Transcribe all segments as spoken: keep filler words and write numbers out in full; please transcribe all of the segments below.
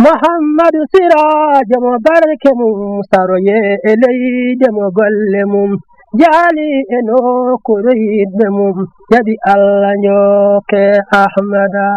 Muhammadu Siraajo mo barke mum saroye e leyde mo golle mum jaali e nokkuure yiɗɓe mum jaɓi Allah njokke Ahmada.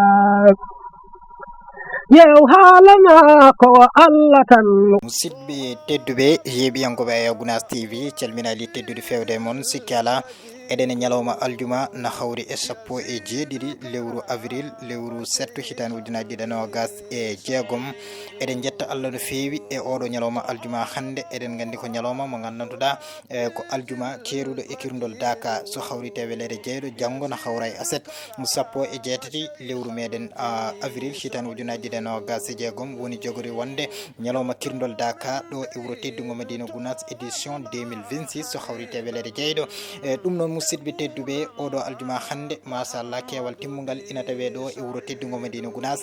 Yew haala maako o Allah tan. Musidɓe tedduɓe, yeeɓiyankooɓe Ayaw Gunaas T V, calminaali teddude feewde e mon, sikki alaa. Eɗen e ñalawma aljuma na hawri e sappo e jeeɗiɗi lewru avril, lewru setto, hitaande ujunaaji ɗiɗi e noogas e jeegom. Eɗen njetta Allah no feewi e ooɗo ñalawma aljuma hannde. Eɗen nganndi ko ñalawma mo nganndantuɗaa, e ko aljuma keeruɗo e kirndol Daaka, so hawri e weleede jeyɗo, janngo na hawra e aset, sappo e jeetati lewru meɗen, ah, avril, hitaande ujunaaji ɗiɗi e noogas e jeegom, woni jogori wonde ñalawma kirndol Daaka ɗo e wuro teddungo Madina Gunaas, édition deux mille vingt-six, so hawri e weleede jeyɗo. E, ɗum noon, musidɓe tedduɓe, oɗo aljuma hannde, machallah, keewal timmungal ina tawee ɗo e wuro teddungo Madina Gunaas,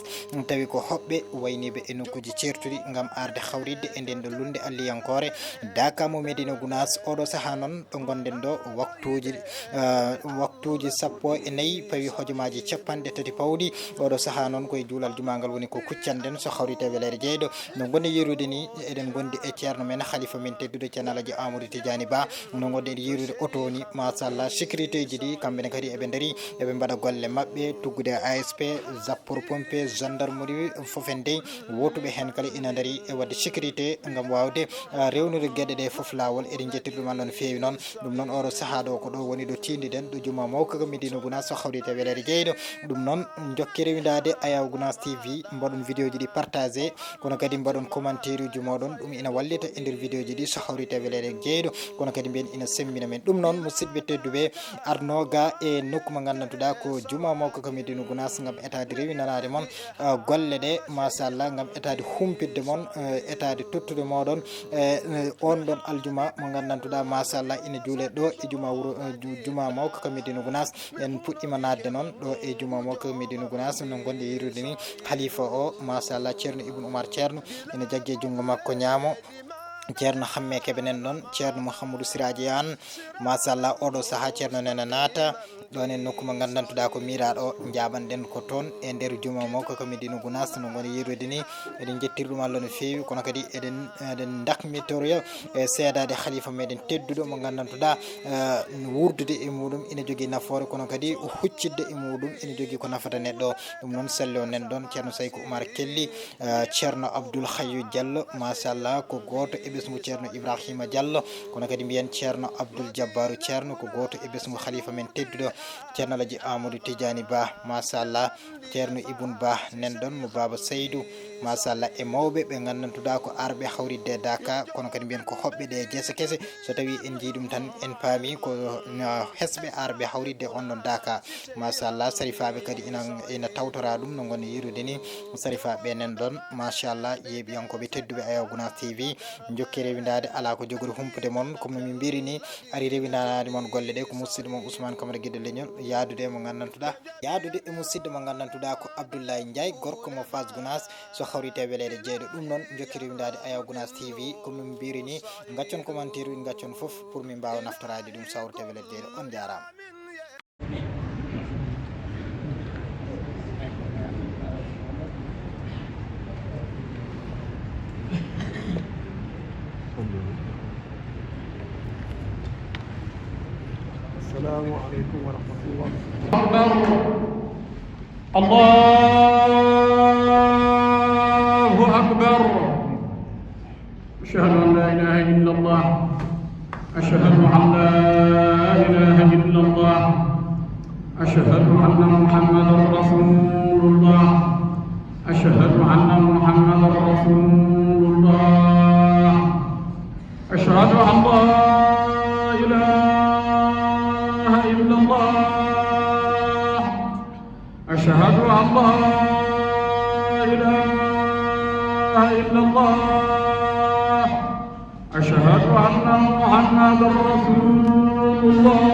tawi ko hoɓɓe wayniiɓe e nokkuuji ceertuɗi ngam arde hawritde e nden ɗo lunnde alliyankoore Daaka mo Madina Gunaas. Oɗo sahaa noon ɗo ngonɗen ɗo, waktuuji, eh, waktuuji sappo e nayi pawi hojomaaji capanɗe tati pawɗi. Oɗo sahaa noon ko e juulal jumaa ngal woni ko kuccanɗen, so hawri e weleede jeyɗo. No ngonɗen yerude ni, eɗen ngondi e ceerno men, halifa men tedduɗo, ceerno Alhaji Amadou Tidiani Ba. No ngonɗen yerude oto ni, machallah, sécurité ji ɗi, kamɓe ne kadi eɓe ndari, eɓe mbaɗa golle maɓɓe, tuggude A S P, sapeurs-pompiers, gendarmerie, fof en dey, wotuɓe heen kala ina ndari e waɗde sécurité ngam waawde, ah, rewnude geɗe ɗe fof laawol. Eɗen njettiri ɗum Allah no feewi noon. Ɗum noon, oɗo sahaa ɗo, ko ɗo woni ɗo tiindiɗen, ɗo jumaa mawka ka Medina Gunaas, so hawri e weleede jeyɗo. Ɗum noon, njokke rewindaade Ayaw Gunaas T V, mbaɗon vidéo ji ɗi partagé, kono kadi mbaɗon commentaire uji mooɗon, ɗum ina wallita e nder vidéo ji ɗi, so hawri e weleede jeyɗo, kono kadi mbiyen ina semmina men. Ɗum noon, musidɓe tedduɓe, arno ga e nokku mo nganndantuɗaa ko jumaa mawka ka Medina Gunaas ngam etaade rewindanaade mon, ah, golle ɗe, machallah, ngam etaade humpitde mon, eh, etaade tottude mooɗon, eh, eh, on ɗon aljuma mo nganndantuɗaa, machallah, ina juule ɗo e juma wuro, eh, ju-, juma mawka ka Medina Gunaas. En puɗɗima naatde noon ɗo e juma mawka ka Medina Gunaas, no ngonɗen yerude ni, halifa o, machallah, ceerno Ibn Umar Ceerno, ina jaggi e junngo makko ñaamo. Ceerno Hamme Kebe nan ɗon, Ceerno Mouhamadou Siraji Anne, machallah, oɗo sahaa Ceerno nena naata ɗon e nokku mo nganndantuɗaa ko miiraaɗo, njaaɓanɗen ko toon e nder juma mawka ka Medina Gunaas, no ngonɗen yerude ni. Eɗen njettiri ɗum Allah no feewi, kono kadi eɗen, eɗen ndakmitoroya e seedaade halifa meɗen tedduɗo mo nganndantuɗaa, eh, wuurdude e muɗum ina jogii nafoore, kono kadi huccidde e muɗum ina jogii ko nafata neɗɗo. Ɗum noon, salli o nan ɗon, Ceerno Sayku Umar Kelli, eh, Ceerno Abdoul Hayyu Diallo, machallah, ko gooto e ɓesngu Ceerno Ibrahima Diallo, kono kadi mbiyen Ceerno Abdoul Jabbaru Ceerno, ko gooto e ɓesngu halifa men tedduɗo, Ceerno Alhaji Amadou Tidiani Ba, machallah, Ceerno Ibun Ba nan ɗon mo Baaba Saydu, machallah, e mawɓe ɓe nganndantuɗaa ko arɓe hawritde e Daaka, kono kadi mbiyen ko hoɓɓe ɗe jeese kese, so tawii en njii ɗum tan, en paami ko, uh, hesɓe arɓe hawritde on ɗon Daaka. Machallah, sarifaaɓe kadi ina, ina tawtora ɗum no ngonɗen yerude ni. Sarifaaɓe nan ɗon, machallah, yeeɓiyankooɓe tedduɓe Ayaw Gunaas T V, njokke rewindaade, alaa ko jogori humpude mon, comme no min mbiri ni, ari rewindanaade mon golle ɗe ko musidɗo mon Ousmane Camara Guido Leñol, yaadude e mo nganndantuɗaa, yaadude e musidɗo mo nganndantuɗaa ko Abdoulaye Ndiaye, gorko mo Fass Gunaas, so hawri e weleede jeyɗo. Ɗum noon, njokke rewindaade Ayaw Gunaas T V, comme no min mbiri ni, ngaccon commentaire uji, ngaccon fof pour min mbaawa naftoraade ɗum so hawri e weleede jeyɗo. On njaaraama. السلام عليكم ورحمة الله. أكبر. الله أكبر. أشهد أن لا إله إلا الله. أشهد أن لا إله إلا الله. أشهد أن محمدا رسول الله. أشهد أن محمدا رسول الله. أشهد أن لا إله إلا الله. أشهد أن لا إله إلا الله. أشهد أن محمدا رسول الله.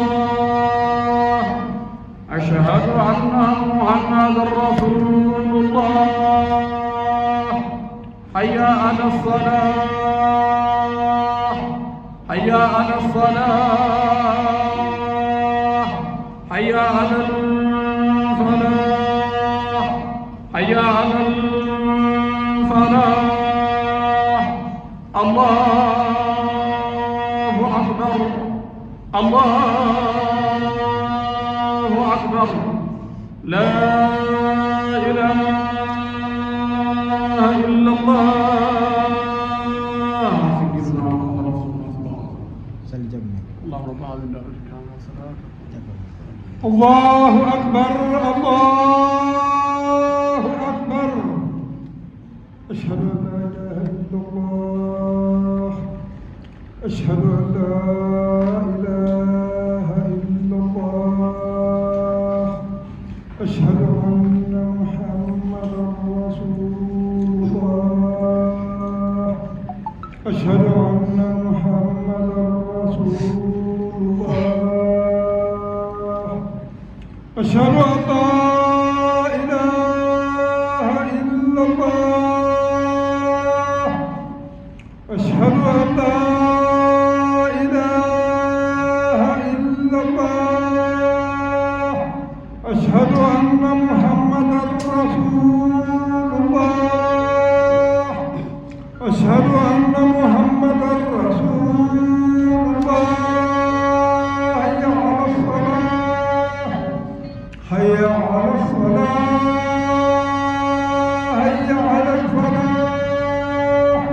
أشهد أن محمدا رسول الله. حي على الصلاة. حي على الصلاة. حي على الفلاح. حي على الفلاح. الله أكبر. الله أكبر. لا إله إلا الله. سيدنا محمد رسول الله. اللهم رب هذه الدعوة التامة والصلاة. الله أكبر. الله أكبر. أشهد أن لا إله إلا الله. أشهد أن لا إله إلا الله. أشهد أن محمدا رسول الله. أشهد أن محمدا رسول الله. أشهد أن لا إله إلا الله. أشهد أن لا إله إلا الله. أشهد أن محمدا رسول الله. أشهد أن محمدا رسول الله. حي على الصلاة. حي على الصلاة. حي على الفلاح.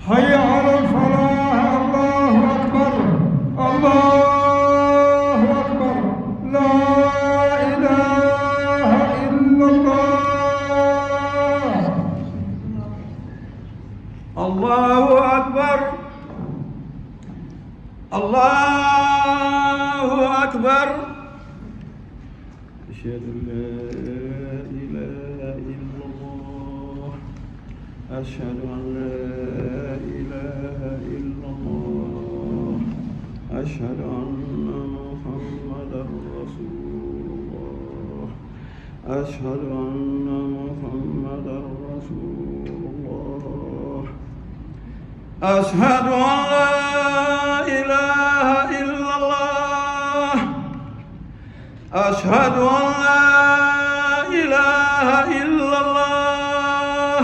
حي على الفلاح. الله أكبر. الله أكبر. لا إله إلا الله. الله أكبر. الله أكبر. أشهد أن لا إله إلا الله. أشهد أن لا إله إلا الله. أشهد أن محمدا رسول الله. أشهد أن محمدا رسول الله. أشهد أن لا إله إلا الله. أشهد أن لا إله إلا الله.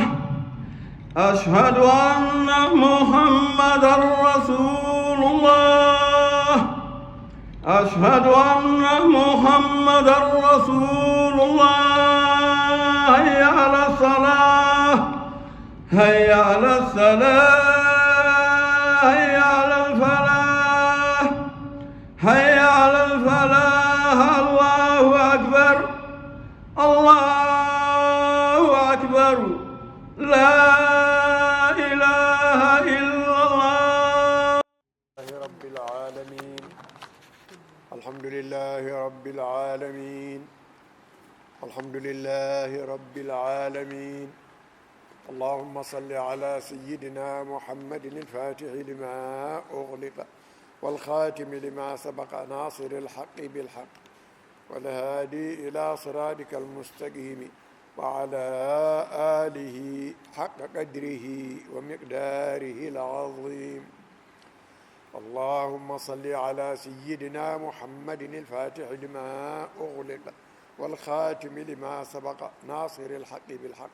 أشهد أن محمدا رسول الله. أشهد أن محمدا رسول الله. حي على الصلاة. حي على الصلاة. حي على الفلاح. حي على الفلاح. الله أكبر. الله أكبر. لا إله إلا الله. لله رب العالمين. الحمد لله رب العالمين. الحمد لله رب العالمين. اللهم صل على سيدنا محمد الفاتح لما أغلق والخاتم لما سبق ناصر الحق بالحق والهادي إلى صراطك المستقيم وعلى آله حق قدره ومقداره العظيم. اللهم صل على سيدنا محمد الفاتح لما أغلق والخاتم لما سبق ناصر الحق بالحق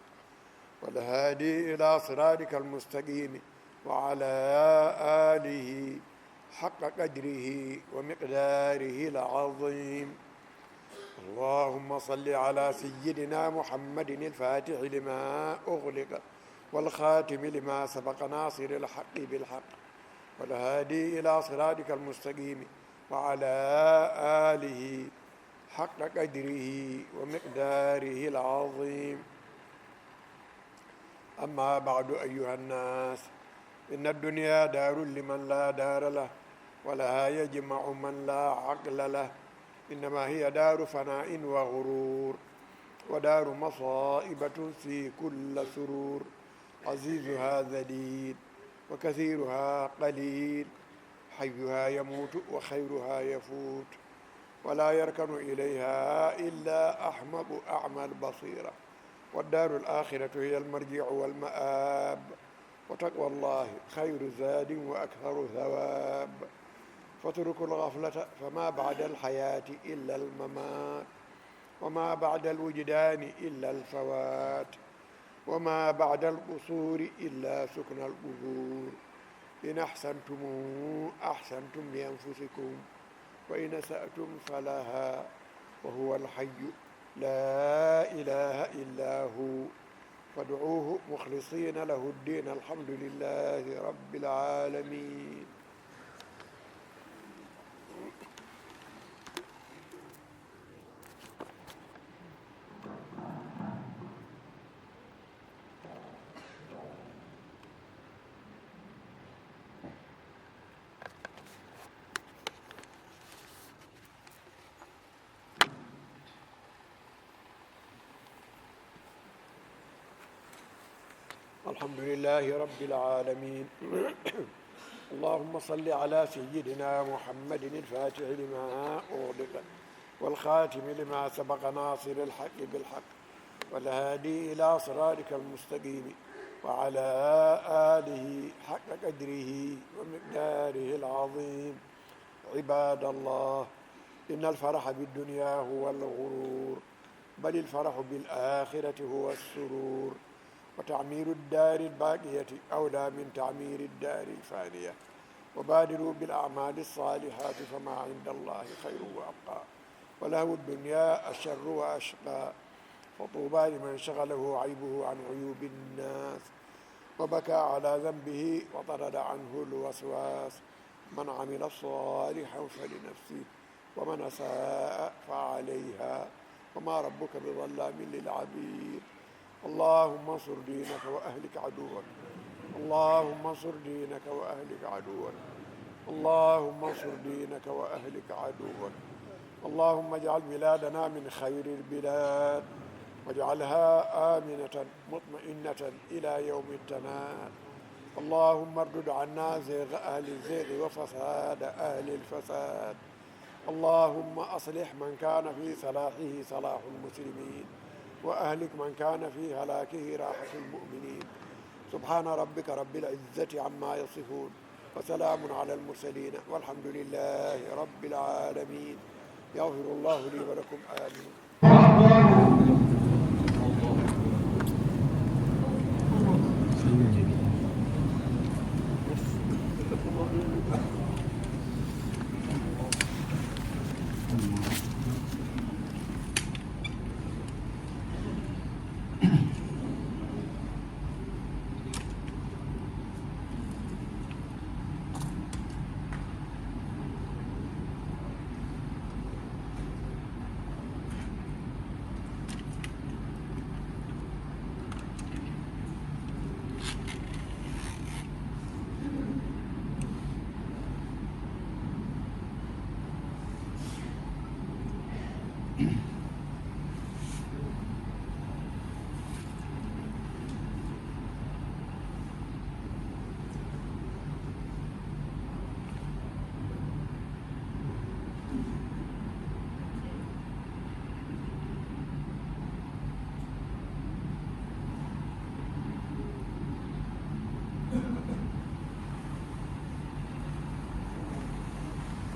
والهادي إلى صراطك المستقيم وعلى آله حق قدره ومقداره العظيم. اللهم صل على سيدنا محمد الفاتح لما أغلق والخاتم لما سبق ناصر الحق بالحق والهادي إلى صراطك المستقيم وعلى آله حق قدره ومقداره العظيم. أما بعد، أيها الناس، إن الدنيا دار لمن لا دار له، ولها يجمع من لا عقل له. إنما هي دار فناء وغرور، ودار مصائب تنسي كل سرور. عزيزها ذليل، وكثيرها قليل. حيها يموت وخيرها يفوت، ولا يركن إليها إلا أحمق أعمى بصيرة. والدار الآخرة هي المرجع والمآب، وتقوى الله خير زاد وأكثر ثواب. فاتركوا الغفلة فما بعد الحياة إلا الممات، وما بعد الوجدان إلا الفوات. وما بعد القصور إلا سكن القبور. إن أحسنتم أحسنتم لأنفسكم وإن أسأتم فلها وهو الحي لا إله إلا هو فادعوه مخلصين له الدين. الحمد لله رب العالمين. الحمد لله رب العالمين. اللهم صل على سيدنا محمد الفاتح لما أغلق والخاتم لما سبق ناصر الحق بالحق والهادي إلى صراطك المستقيم وعلى آله حق قدره ومقداره العظيم. عباد الله، إن الفرح بالدنيا هو الغرور، بل الفرح بالآخرة هو السرور، وتعمير الدار الباقية أولى من تعمير الدار الفانية، وبادروا بالأعمال الصالحات فما عند الله خير وأبقى، ولهو الدنيا أشر وأشقى، فطوبى لمن شغله عيبه عن عيوب الناس، وبكى على ذنبه وطرد عنه الوسواس، من عمل صالحا فلنفسه ومن أساء فعليها وما ربك بظلام للعبيد. اللهم انصر دينك وأهلك عدوك. اللهم انصر دينك وأهلك عدوك. اللهم انصر دينك وأهلك عدوك. اللهم اجعل بلادنا من خير البلاد، واجعلها آمنة مطمئنة إلى يوم التناد. اللهم اردد عنا زيغ أهل الزيغ وفساد أهل الفساد. اللهم أصلح من كان في صلاحه صلاح المسلمين، وأهلك من كان في هلاكه راحة المؤمنين. سبحان ربك رب العزة عما يصفون، وسلام على المرسلين، والحمد لله رب العالمين. يغفر الله لي ولكم. آمين.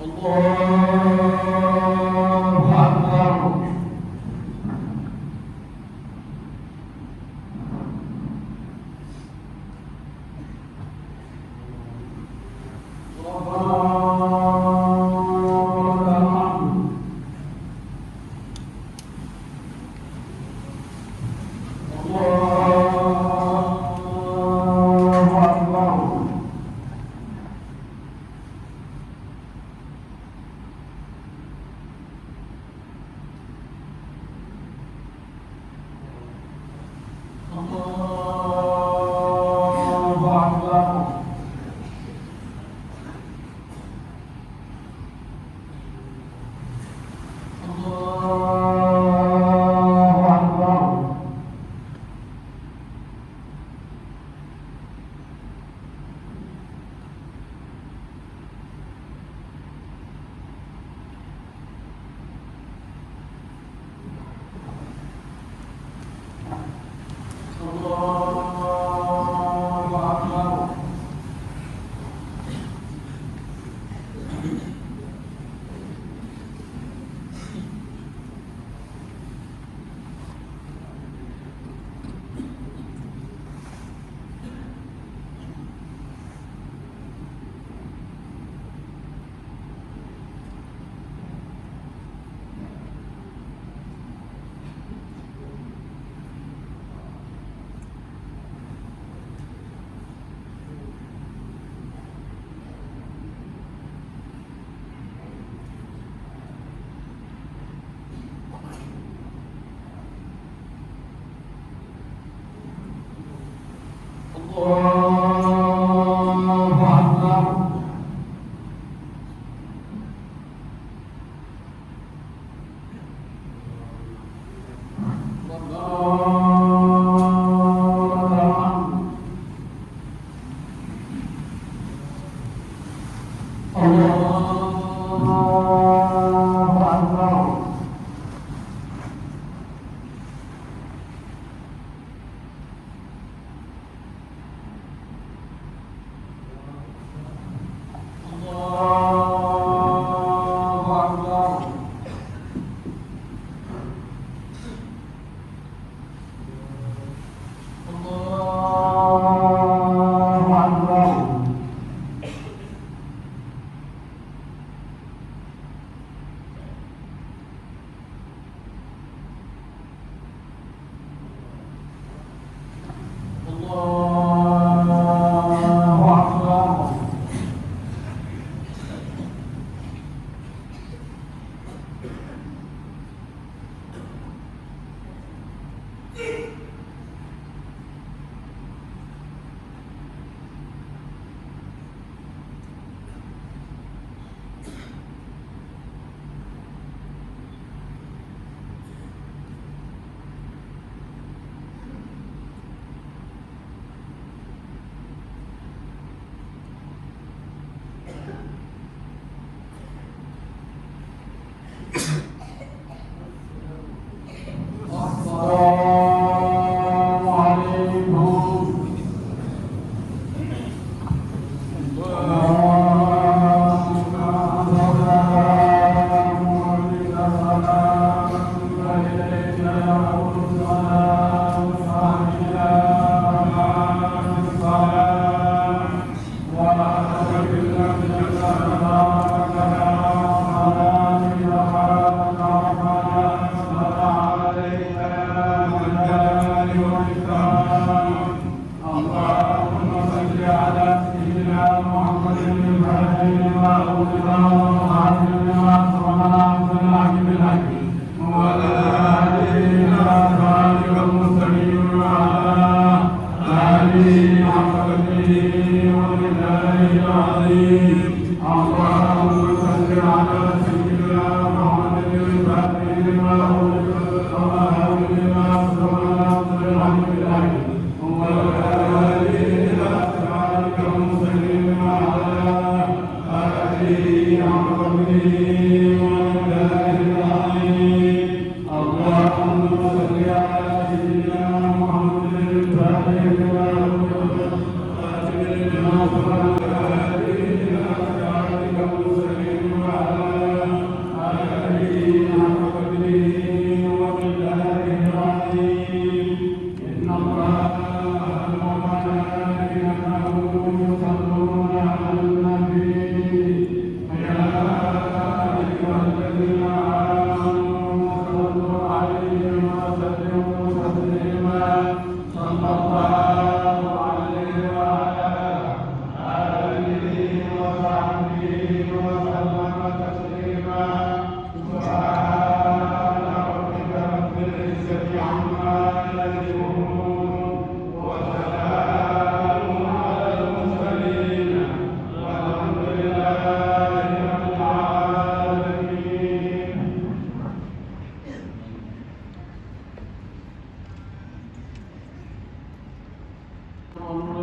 الله أكبر. ربنا ولك الحمد. الله أكبر. الله أكبر. الله أكبر. الله أكبر. الله أكبر. الله أكبر. السلام عليكم. اللهم صل على سيدنا محمد الفاتح لما أغلق والخاتم لما سبق ناصر الحق بالحق والهادي إلى صراطك المستقيم وعلى آله حق قدره ومقداره العظيم. اللهم صل على سيدنا محمد الفاتح لما أغلق والخاتم لما سبق ناصر الحق بالحق والهادي إلى صراطك المستقيم وعلى آله حق قدره ومقداره العظيم. اللهم صل على سيدنا محمد الفاتح لما أغلق والخاتم لما سبق ناصر الحق بالحق والهادي إلى صراطك المستقيم وعلى آله حق قدره ومقداره العظيم. إن الله وملائكته يصلون على النبي. يا أيها الذين آمنوا صلوا عليه وسلموا تسليما. صلى الله عليه وعلى آله وصحبه وسلم تسليما. سبحان ربك رب العزة عما يصفون. وسلام على المرسلين. والحمد لله رب العالمين. الرحمن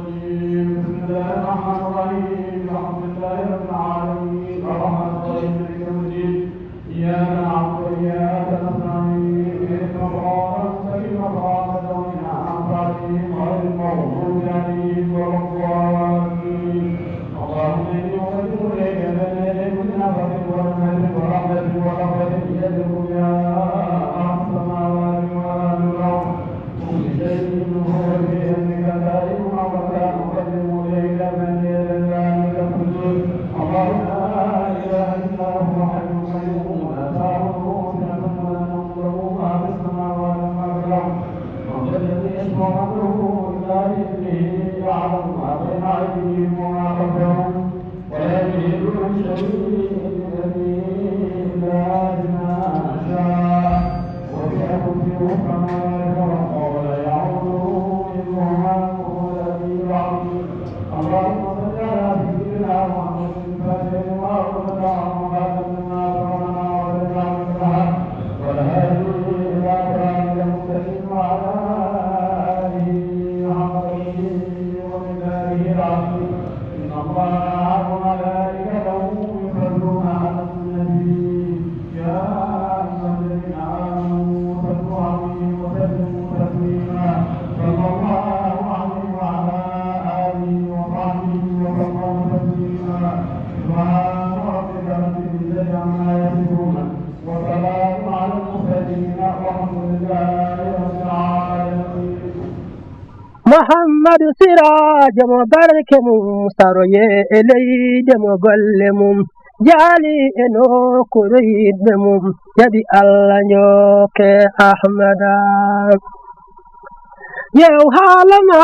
الرحيم. بسم الله الرحمن الرحيم. الحمد لله رب العالمين. الرحمن الرحيم. مالك يوم الدين. إياك نعبد وإياك نستعين. اهدنا الصراط المستقيم. صراط الذين أنعمت عليهم غير المغضوب عليهم ولا الضالين. اللهم إني أقدم إليك بين يدي كل نفحة ونفثة ورحمة ورحمة يدعوك يا أرحم السماوات وأهل الأرض. كل شيء هو في علمك دائم ولا أقدم إليك من ذلك كله. الله لا إله إلا هو الحي القيوم لا تأخذه سنة ولا نوم له ما في السماوات وما في الأرض. من ذا الذي يشفع عنده إلا بإذنه يعلم ما بين أيديهم وما خلفهم. ولا يحيطون بشيء من علمه إلا بما شاء. وسع كرسيه السماوات والأرض ولا يئوده حفظهما وهو العلي العظيم. عما يصفون. وسلام على المرسلين والحمد لله رب العالمين. Muhammadu Siraajo mo barke mum saroye e leyde mo golle mum jaali e nokkuure yiɗɓe mum jaɓi Allah njooke Ahmada. Yew haala ma